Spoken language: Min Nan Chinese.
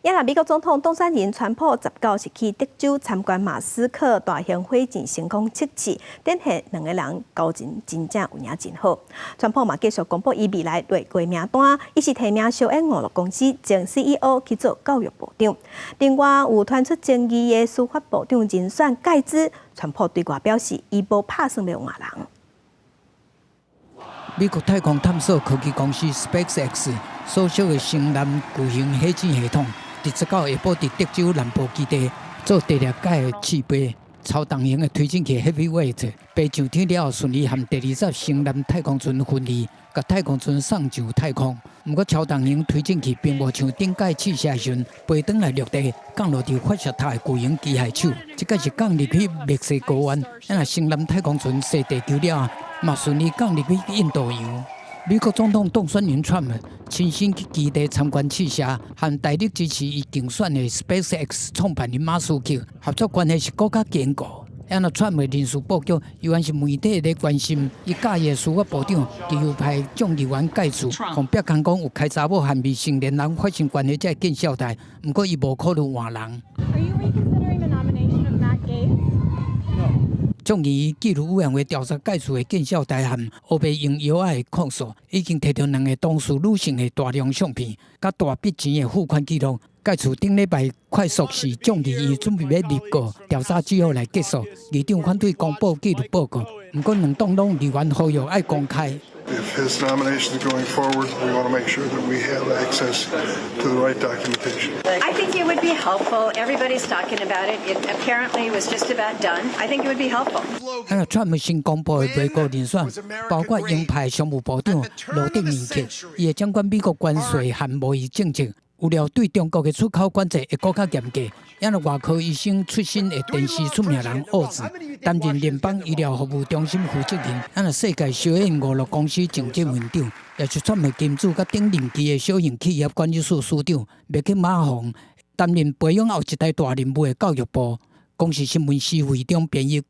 也若美國總統當選人川普19是去德州參觀馬斯克大型火箭成功測試，展現兩个人交情真正有影真好。川普嘛繼續公布伊未來內閣名單，伊是提名小英娛樂公司前 CEO 去做教育部長。另外有傳出爭議的司法部長人選蓋茲，川普對外表示，伊無拍算欲換人。美國太空探索科技公司 SpaceX 所屬的星艦巨型火箭系統，佇19下晡佇德州南部基地做第六擺的試飛，超重型的推進器 Heavyweight 飛上天了後，順利和第二十星艦太空船分離，共太空船送上太空。毋過超重型推進器並無像頂擺試射時陣飛轉來陸地，降落佇發射塔的巨型機械手。這擺是降入去墨西哥灣，啊若星艦太空船踅地球了後，嘛順利降入去印度洋。美國總統當選人川普親身去基地參觀試射，和大力支持伊競選的 SpaceX 創辦人馬斯克合作關係是閣較堅固。啊若川普人事布局，猶原是媒體咧關心。伊佮意的司法部長極右派眾議員蓋茨，予迫空講有開查某和未成年人發生關係才會見笑代，毋過伊無考慮換人。 Are you reconsidering the nomination of Matt Gaetz? 眾議院紀律委員會調查蓋茨的見笑代和烏白用藥仔的控訴，已經提著兩个當事女性的大量相片，佮大筆錢的付款記錄。蓋茨頂禮拜快速是眾議院準備欲入告調查之後來結束，議長反對公布紀律報告，毋過兩黨攏議員呼籲愛公開。 If his nomination is going forward, we want to make sure that we have access to the right documentation. I think it would be helpful. Everybody's talking about it. It apparently was just about done. I think it would be helpful. 啊若川普新公布的內閣人選，包括鷹派商務部長羅德尼克，伊會掌管美國關稅和貿易政策。預料對中國的出口管制會閣較嚴格。也若外科醫生出身的電視出名人奧茲擔任聯邦醫療服務中心負責人。啊若世界小型娛樂公司前執行長，也是川普金主佮頂任期的小型企業管理處處長麥克馬洪擔任培養後一代大人物的教育部。公視新聞施惠中編譯。